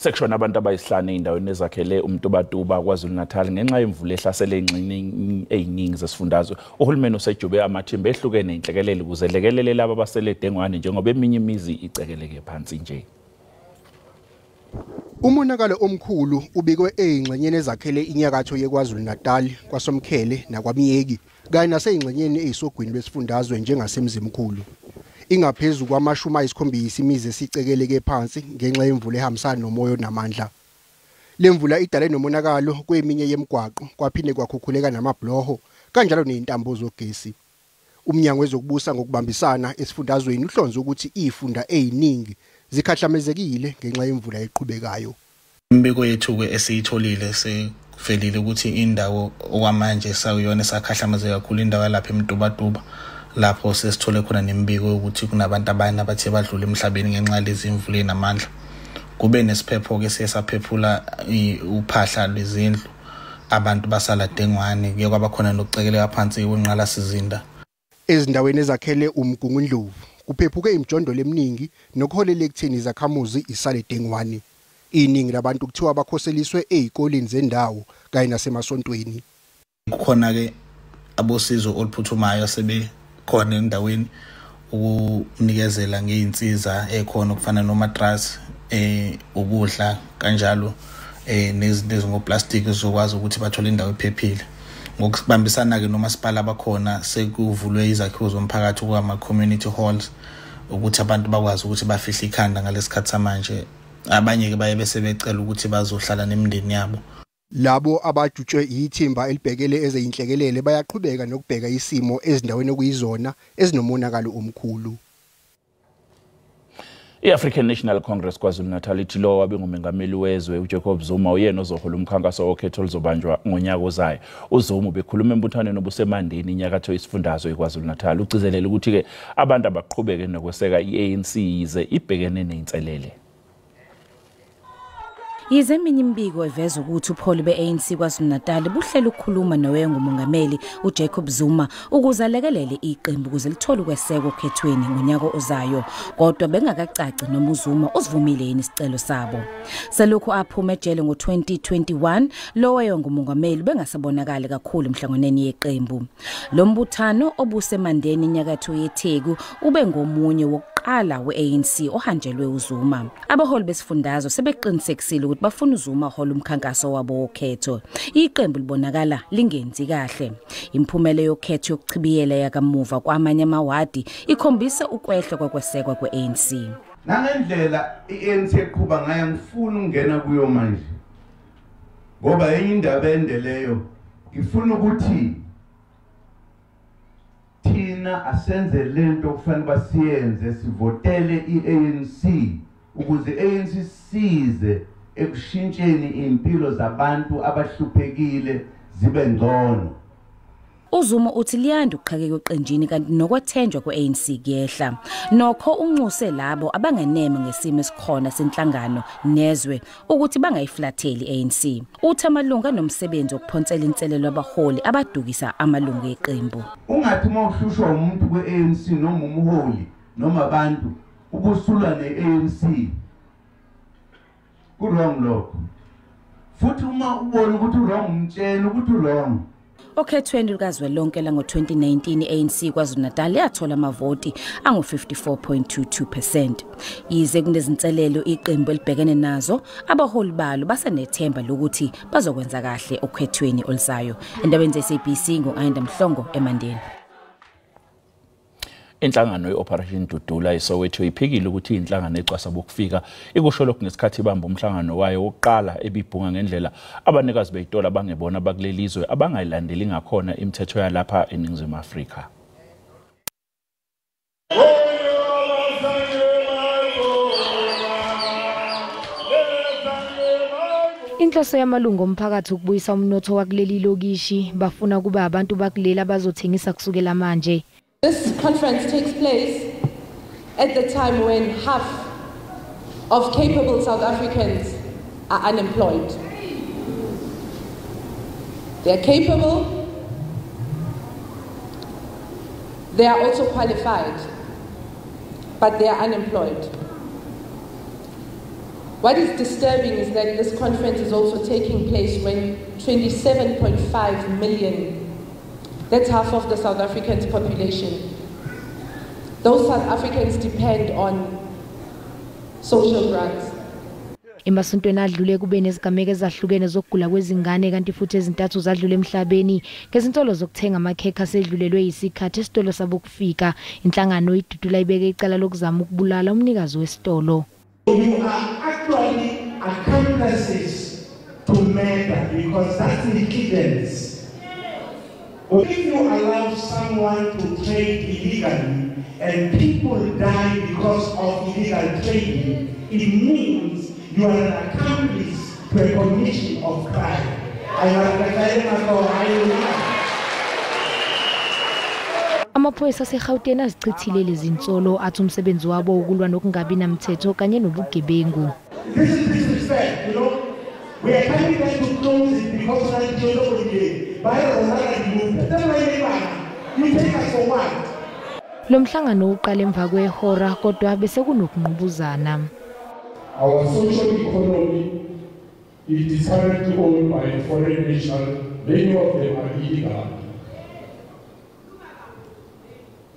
Sekushona abantu abayisihlanu ey'ndaweni ezakhele uMtubatuba KwaZulu-Natal ngenxa yemvula ehlasele ey'ngxenyeni ey'ningi zesifundazwe. Uhulumeni usejube amathimba ehlukene inhlekelele ukuze elekelele laba abasele dengwane njengoba eminye imizi icekeleke phansi nje. Umonakalo omkhulu ubikwe ey'ngxenyeni ezakhele inyakatho yeKwaZulu-Natal, kwaSomkhele nakwaMiyeki, kanye nasey'ngxenyeni ey'sogwini lwesifundazwe njengaseMzimkhulu. Ingaphezu kwama-70 imizi esicekeleke phansi ngenxa yemvula ehambisana nomoya onamandla. Le mvula idale nomonakalo kweminye yemigwaqo, kwaphinde kwakhukhuleka namabhuloho kanjalo nezintambo zogesi. Umnyango wezokubusa ngokubambisana esifundazweni uhlonze ukuthi izifunda eziningi zikhahlamezekile ngenxa yemvula eqhubekayo. Imbiko yethu-ke esiyitholile sekuvelile ukuthi indawo okwamanje sakuyona esakhahlamezeke kakhulu indawo yalapha eMtubatuba, lapho sesithole khona nemibiko yokuthi kunabantu abane abathe badlula emhlabeni ngenxa yalezi mvula enamandla. Kube nesiphepho-ke siye saphephula uphahla lwezindlu, abantu basala dengwane, kuye kwaba khona nokucekeleka phansi kwenqalasizinda. Ezindaweni ezakhele uMgungundlovu kuphephuke imijondolo eminingi nokuholela ekutheni izakhamuzi isale dengwane. Iningi labantu kuthiwa bakhoseliswe ezikoleni zendawo kanye nasemasontweni. Kukhona-ke abosizo oluphuthumayo sebekhona endaweni ukunikezela ngey'nsiza ekhona okufana nomatrasi, ukudla kanjalo, nezinto ezingoplastiki ezizokwazi ukuthi bathole indawo ephephile. Ngokubambisana-ke nomasipala abakhona sekuvulwe izakhiwo zomphakathi okungama-community halls ukuthi abantu bakwazi ukuthi bafihle ikhanda ngalesikhathi samanje. Abanye-ke baye bese becela ukuthi bazohlala nemindeni yabo. Labo abajutshwe ithimba elibhekele ezeyinhlekelele bayaqhubeka nokubheka isimo ezindaweni okuyizona ezinomonakalo omkhulu. I-African National Congress KwaZulu-Natal ithi lo wabe ngumengameli wezwe uJacob Zuma uyena ozohola umkhankaso wokhetho oluzobanjwa ngonyaka ozayo. UZuma ubekhuluma embuthanweni obuseMandeni inyakatho yesifundazwe iKwaZulu-Natal. Ugcizelele ukuthi-ke abantu abaqhubeke nokweseka i-ANC yize ibhekene ney'nselele. Yize eminye imibiko eveza ukuthi ubuholi be-ANC KwaZulu-Natal buhlela ukukhuluma nowayengumongameli uJacob Zuma ukuze alekelele iqembu ukuze lithole ukwesekwa okhethweni ngonyaka ozayo, kodwa bengakacaci noma uZuma usivumile yini isicelo sabo. Selokhu aphuma ejele ngo-2021, lo wayengumongameli bengasabonakali kakhulu emhlanganweni yeqembu. Lo mbuthano obuseMandeni inyakatho yeTheku ube ngomunye wokuqala we-ANC ohanjelwe uZuma. Abaholi besifundazwe sebeqinisekisile ukuthi bafuna uZuma ahola umkhankaso wabo wokhetho. Iqembu libonakala lingenzi kahle. Imphumela yokhetho yokuchibiyela yakamuva kwamanye amawadi ikhombisa ukwehla kokwesekwa kwe-ANC. Nangendlela i-ANC eqhuba ngayo ngifuna ukungena kuyo manje, ngoba enye indaba ende leyo. Ngifuna ukuthi thina asenze lento okufanele basiyenze, sivotele i-ANC ukuze i-ANC size ekushintsheni impilo zabantu abahluphekile zibe ngcono. UZuma uthi liyanda ukuqhekeka eqenjini kanti nokwethenjwa kwe-ANC kuyehla. Nokho unxuse labo abangeneme ngesimo esikhona senhlangano nezwe ukuthi bangayiflatheli i-ANC. Uthi amalungu anomsebenzi wokuphonsela inselelo abaholi abadukisa amalungu eqembu. Ungathi uma uhlushwa umuntu kwe-ANC noma umholi noma abantu ubusulwa ne-ANC, ku-wrong lokho. Futhi uma ubona ukuthi u-wrong, umtshele ukuthi u-wrong. Okhethweni lukazwelonke lango-2019 i-ANC KwaZulu-Natal yathola amavoti angu-54.22%. Yize kunezinselelo iqembu elibhekene nazo, abaholi balo basenethemba lokuthi bazokwenza kahle okhethweni oluzayo. Endabeni ze-SABC ngo-Ayanda Mhlongo eMandeni. Inhlangano ye-Operation Dudula eSoweto iphikile ukuthi inhlangano ecwasa bokufika. Ikusho lokhu ngesikhathi ibamba umhlangano wayo wokuqala ebibhunga ngendlela abanikazi bey'tolo abangebona bakuleli zwe abangayilandeli ngakhona imithetho yalapha eNingizimu Afrika. Inhloso yamalungu omphakathi ukubuyisa umnotho wakuleli lokishi, bafuna kuba abantu bakuleli abazothengisa kusukela manje. This conference takes place at the time when half of capable South Africans are unemployed. They are capable, they are also qualified, but they are unemployed. What is disturbing is that this conference is also taking place when 27.5 million, that's half of the South Africans' population, those South Africans depend on social grants. Emasontweni adlule kube nezigameko ezahlukene zokugula kwezingane kanti futhi ezintathu zadlule emhlabeni ngezinsolo zokuthenga amakhekhe asedlulelwe yisikhathi esitolo sabokufika. Inhlangano iDudula ibeke icala lokuzama ukubulala umnikazi wesitolo. You are actually accomplices to murder because that's negligence. If you allow someone to trade illegally and people die because of illegal trading, it means you are an accomplice to a commission of crime. Amaphoyisa aseGauteng azichithile lezi zinsolo athi umsebenzi wabo ukulwa nokungabi namthetho kanye nobugebengu. This is disrespect, you know. We are coming back to close it because you take us for what? Lo mhlangano uqale emva kwehora kodwa bese kunokunqubuzana. Our social economy is currently owned by foreign nationals. Many of them are illegal.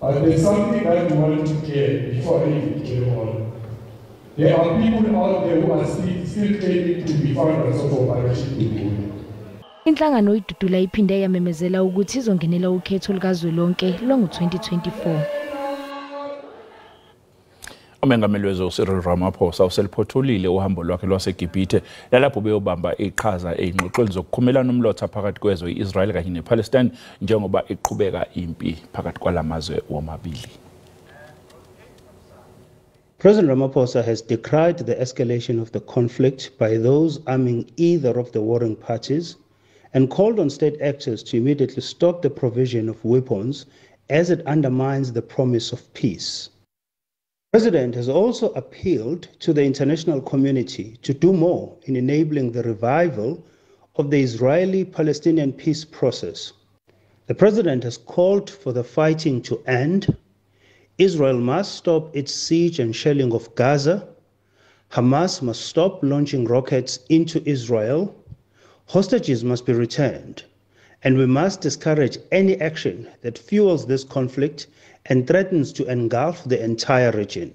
But there's something that we want to clear before I even carry on. There are people out there who are still claiming to be founders of Operation Dudula. Inhlangano iDudula iphinde yamemezela ukuthi izongenela ukhetho lukazwelonke lwango-2024. Umengameli wezwe uCyril Ramaphosa useliphothulile uhambo lwakhe lwaseGibhithe lalapho beyobamba iqhaza ey'ngxoxweni zokukhumelana umlotha phakathi kwezwe i-Israel kanye nePalestine njengoba iqhubeka impi phakathi kwalamazwe womabili. President Ramaphosa has decried the escalation of the conflict by those arming either of the warring parties and called on state actors to immediately stop the provision of weapons as it undermines the promise of peace. The President has also appealed to the international community to do more in enabling the revival of the Israeli-Palestinian peace process. The President has called for the fighting to end. Israel must stop its siege and shelling of Gaza. Hamas must stop launching rockets into Israel. Hostages must be returned. And we must discourage any action that fuels this conflict and threatens to engulf the entire region.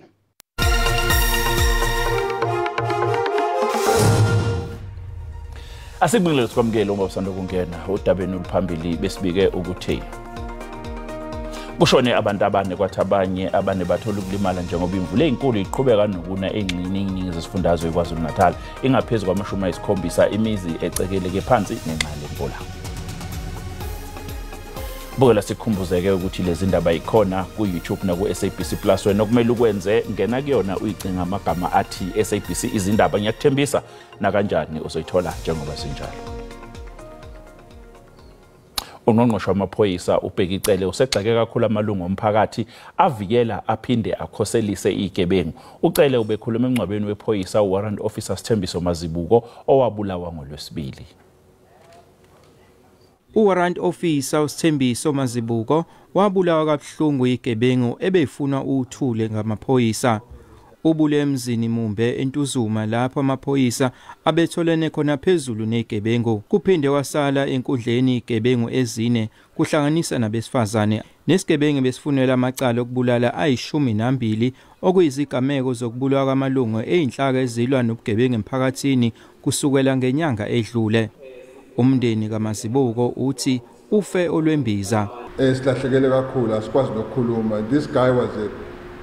Asikubingelele sikwamukele uma usanda kungena udabeni oluphambili besibike ukuthi kushone abantu abane kwathi abanye abane bathola ukulimala njengoba imvula enkulu iqhubeka nokuna engxenyeni zesifundazwe KwaZulu-Natal ingaphezu kwama-70 imizi ecekeleke phansi ngenxa lemvula. Bukela sikhumbuzeke ukuthi lezi ndaba ikhona ku-YouTube naku-SABC Plus. Wena okumele ukwenze ngena kuyona uyicinga amagama athi SABC izindaba, ngiyakuthembisa nakanjani uzoyithola njengoba sinjalo. Ungqongqoshe wamaphoyisa uBheki Cele usegxeke kakhulu amalungu omphakathi avikela aphinde akhoselise igebengu. uCele ubekhuluma emngcwabeni wephoyisa uWarrant Officer Sithembiso Mazibuko owabulawa ngoLwesibili. UWarrant Officer uSithembiso Mazibuko wabulawa kabuhlungu igebengu ebefuna uthule ngamaphoyisa. Ubule emzini Mumbe eNtuzuma lapho amaphoyisa abetholene khona phezulu negebengu. Kuphinde wasala enkundleni igebengu ezine kuhlanganisa nabesifazane. Nesigebengu besifunela amacala okubulala ayi-12 okuyizigameko zokubulawa kwamalungu eyinhlaka ezilwa nobugebengu emphakathini kusukela ngenyanga edlule. Umndeni kaMazibuko uthi ufe olwembiza. Silahlekele kakhulu, asikwazi nokukhuluma. This guy was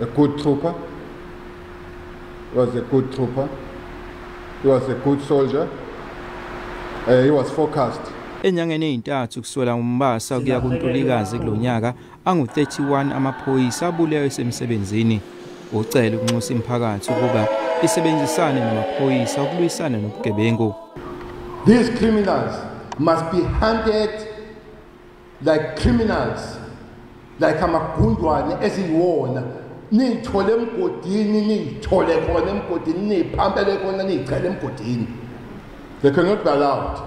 a good trooper. He was a good trooper. He was a good soldier. He was focused. Enyangeni ezintathu kusukela uMbasa kuya kuNtulikazi kulonyaka angu-31 amaphoyisa abulewe esemsebenzini. Ucela ukunxusa imphakathi ukuba isebenzisane namaphoyisa ukulwisana nobugebengu. These criminals must be hunted like criminals, like amagundwane eziyiwona. Niyithole emgodini, niyithole khona emgodini, niyiphambele khona, niyichele emgodini. They cannot be allowed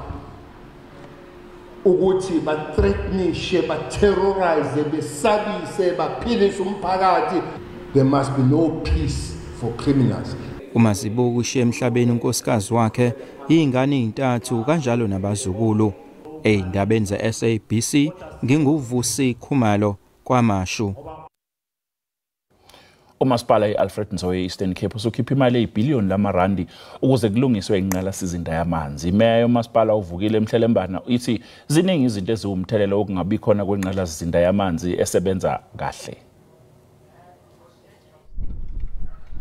ukuthi bathreatenishe, baterrorize, besabise, baphilise umphakathi. There must be no peace for criminals. UMazibuko ushiye emhlabeni unkosikazi wakhe, izingane ezintathu kanjalo nabazukulu. Ey'ndabeni ze-SABC nginguVusi Khumalo KwaMashu. Umasipala i-Alfred Nzo e-Eastern Cape usukhipha imali eyibhiliyoni lamarandi ukuze kulungiswe inqalasizinda yamanzi. Imeya yomasipala uVukile Mhlelembana ithi ziningi izinto eziwumthelela wokungabi khona kwenqalasizinda yamanzi esebenza kahle.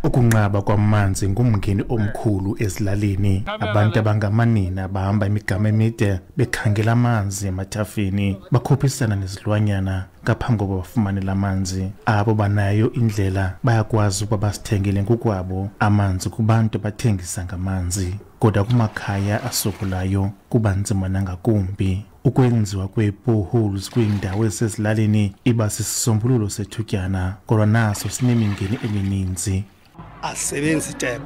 Ukunqaba kwamanzi ngumngeni omkhulu ezilalini. Abantu abangamanina bahamba imigama emide bekhangela amanzi emathafeni, bakhuphisana nezilwanyana ngaphambi kokuba bafumane lamanzi. Abo banayo indlela bayakwazi ukuba basithengele ngokwabo amanzi kubantu abathengisa ngamanzi. Kodwa kumakhaya asokolayo kuba nzima nangakumbi. Ukwenziwa kwee-boreholes kwiindawo ezisezilalini iba sisisombululo sethutyana, kodwa naso sinemingeni emininzi. Asebenzi tap,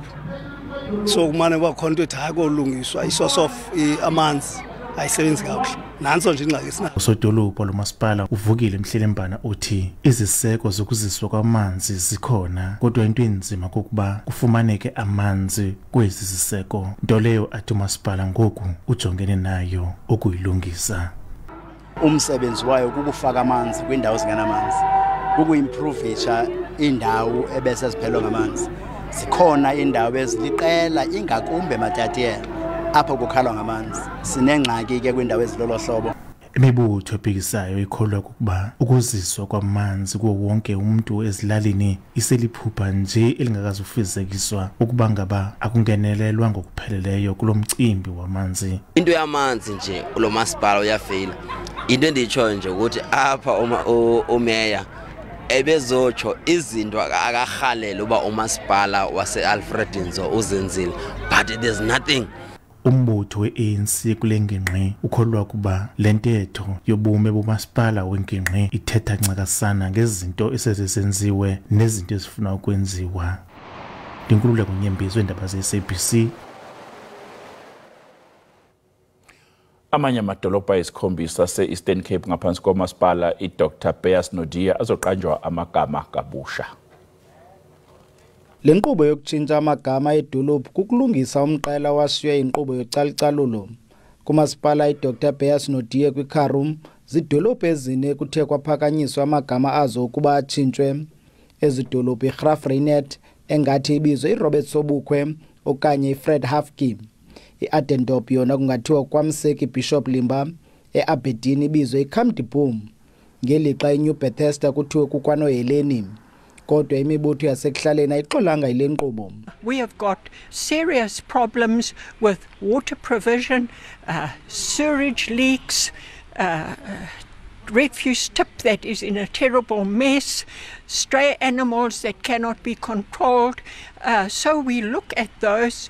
so kumane kuba khona into ethi hayi kolungiswa i-source of amanzi ayisebenzi kakuhle, nantso nje ingxaki esinayo. Usodolophu lomasipala uVukile Mhlelembana uthi iziseko zokuziswa kwamanzi zikhona, kodwa into enzima kokuba kufumaneke amanzi kwezi ziseko, nto leyo athi umasipala ngoku ujongene nayo ukuyilungisa. Umsebenzi wayo kukufaka amanzi kwiindawo ezingenamanzi, kukuimprovisha iindawo ebese ziphelwe ngamanzi. Zikhona iindawo eziliqela ingakumbi eMatatiele apho kukhalwa ngamanzi. Sinengxaki ke kwiindawo ezilolo hlobo. Imibutho ephikisayo ikholwa ukuba ukuziswa kwamanzi kuwo wonke umuntu ezilalini iseliphupha nje elingakazufezekiswa ukuba ngaba akungenelelwa ngokupheleleyo kulo mcimbi wamanzi. Into yamanzi nje lo masipala uyafeyila. Into endiyitshoyo nje ukuthi apha umeya ebezotsho izinto akarhalela uba umasipala wase-Alfred Nzo uzenzile, but there's nothing. Umbutho we-ANC kule ngingqi ukholwa ukuba le ntetho yobume bomasipala wengingqi ithetha ncakasana ngezinto esezisenziwe nezinto ezifuna ukwenziwa. Ndinkululeko Nyembezi weendaba ze-SABC. Amanye amadolobha ayisikhombisa ase-Eastern Cape ngaphansi komasipala i-Dr Beyers Naudé azoqanjwa amagama kabusha. Le nkqubo yokutshintsha amagama edolophu kukulungisa umqela washiywe inkqubo yocalucalulo. Kumasipala iDr Beyers Naudé kwiKharum zidolophu ezine kuthe kwaphakanyiswa amagama azo ukuba atshintshwe. Ezi dolophu iGraaff-Reinet engathi ibizwe iRobert Sobukwe okanye iFred Hafke. I-Adendorp yona kungathiwa kwaMseki Bishop Limba, eAberdeen ibizwe iCamdeboom, ngelixa iNew Bethesda kuthiwe kukwanoHeleni. Kodwa imibutho yasekuhlaleni ayixolanga yile nkqubo. We have got serious problems with water provision, sewage leaks, refuse tip that is in a terrible mess, stray animals that cannot be controlled. So we look at those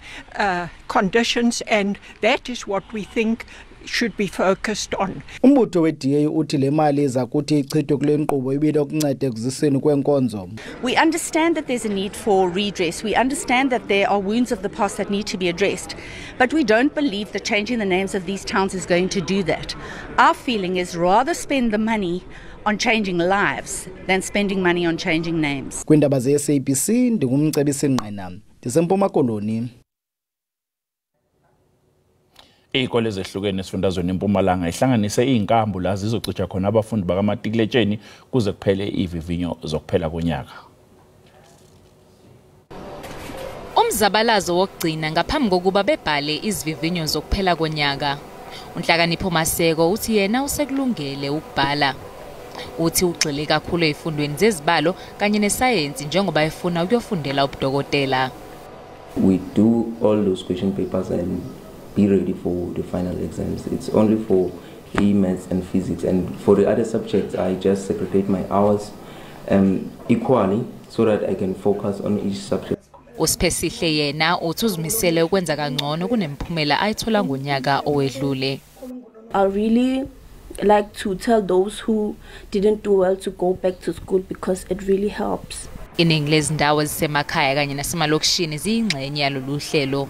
conditions, and that is what we think should be focused on. Umbutho we-DA uthi le mali iza kuthi ichithwe kule nkqubo ibinokunceda ekuziseni kweenkonzo. We understand that there's a need for redress. We understand that there are wounds of the past that need to be addressed. But we don't believe that changing the names of these towns is going to do that. Our feeling is rather spend the money on changing lives than spending money on changing names. Kwiindaba ze-SABC ndingumcebisi Ngqina, ndiseMpuma Koloni. Iy'kole ezehlukene esifundazweni eMpumalanga ihlanganise iy'nkambu la zizocija khona abafundi bakamatikuletsheni kuze kuphele ivivinyo zokuphela konyaka. Umzabalazo wokugcina ngaphambi kokuba bebhale izivivinyo zokuphela konyaka. uNhlakanipho Maseko uthi yena usekulungele ukubhala. Uthi ugxile kakhulu ezifundweni zezibalo kanye nesayensi njengoba efuna ukuyofundela ubudokotela. We do all those question papers and be ready for the final exams. It's only for E-maths and physics, and for the other subjects I just segregate my hours equally so that I can focus on each subject. uSiphesihle yena uthi uzimisele ukwenza kangcono kunemphumela ayithola ngonyaka owedlule. I really like to tell those who didn't do well to go back to school because it really helps. Iningi lezindawo ezisemakhaya kanye nasemalokishini ziyingxenye yalolu hlelo.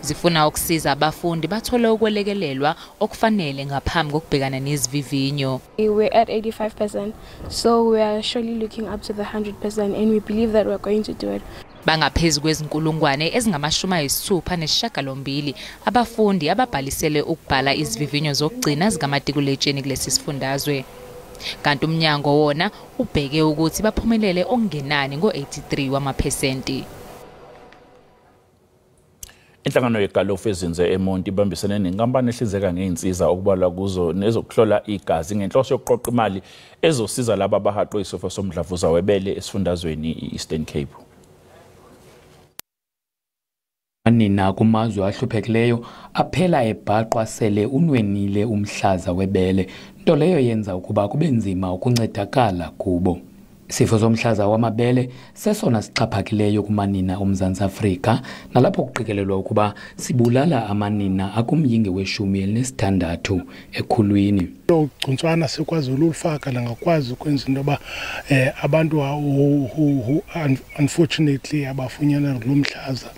Zifuna ukusiza abafundi bathole ukwelekelelwa okufanele ngaphambi kokubhekana nezivivinyo. We're at 85%, so we are surely looking up to the 100% and we believe that we're going to do it. Bangaphezu kwezinkulungwane ezingama-68 abafundi ababhalisele ukubhala izivivinyo zokugcina zikamatikuletsheni kulesi sifundazwe. Kanti umnyango wona ubheke ukuthi baphumelele okungenani ngo-83 wamaphesenti. Inhlangano yegalofu ezinze eMonti ibambisene nenkampani ehlinzeka ngey'nsiza okubalwa kuzo nezokuhlola igazi ngenhloso yokuqoqa imali ezosiza laba abahaqwe isifo somdlavuza webele esifundazweni i-Eastern Cape. Amanina kumazwe ahluphekileyo aphela ebhaqwa sele unwenile umhlaza webele, nto leyo yenza ukuba kube nzima ukuncedakala kubo. Isifo somhlaza wamabele sesona sixhaphakileyo kumanina oMzantsi Afrika, nalapho kuqikelelwa ukuba sibulala amanina akumyinge we-16 ekhulwini. Lo gcuntswana sikwazi ulufaka langakwazi ukwenza into yoba abantu who unfortunately abafunyanwa ngulo mhlaza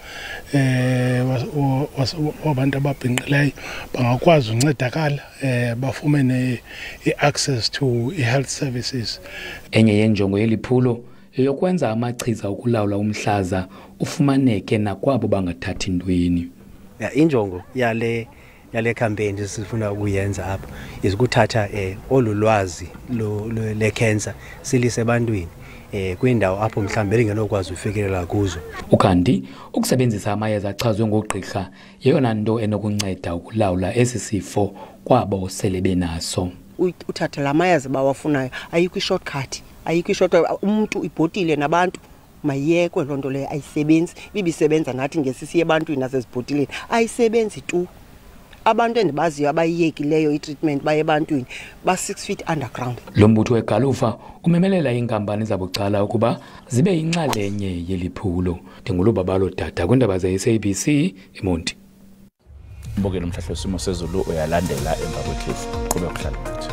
wabantu ababhinqileyo bangakwazi uncedakala bafumene i-access to i-health services. Enye yenjongo yeliphulo yeyokwenza amachiza okulawula umhlaza ufumaneke nakwabo bangathathi ntweni. Injongo yale campaign sifuna ukuyenza apha is ukuthatha olu lwazi le cancer silise ebantwini kwindawo apho mhlawumbe lingenokwazi ufikelela kuzo. Ukanti ukusebenzisa amayeza achazwe ngogqirha yeyona nto enokunceda ukulawula esi sifo kwabo sele benaso. Uthatha la mayeza bawafunayo, ayikho i-shortcut, ayikho i-shortcut. Umntu ibhotile nabantu mayiyekwe loo nto leyo, ayisebenzi. Ibisebenza nathi ngesisiye ebantwini nasezibhotileni, ayisebenzi tu. Abantu endibaziyo abayiyekileyo i-treatment baye ebantwini ba-6 feet underground. Lo mbutho wegalufa umemelela iinkampani zabucala ukuba zibe yinxalenye yeliphulo. Ndingulubabalo Dada kwiindaba ze-SABC eMonti. Mbukeli, umhlahlo wesimo sezulu uyalandela emva kwekhefu. Qhubeka uhlale nathi.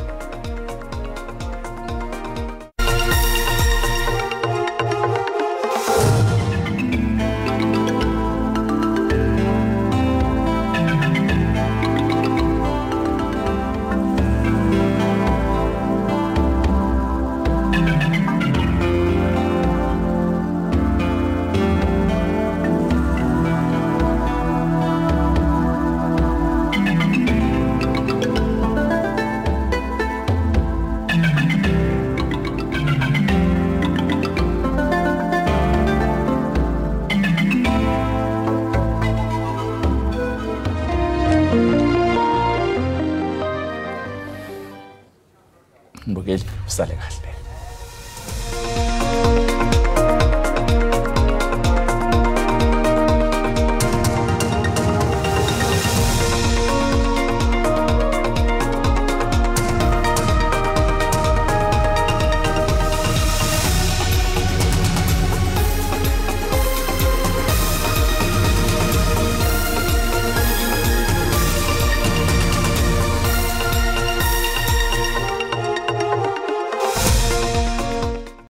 Mbukeli, usale kahle.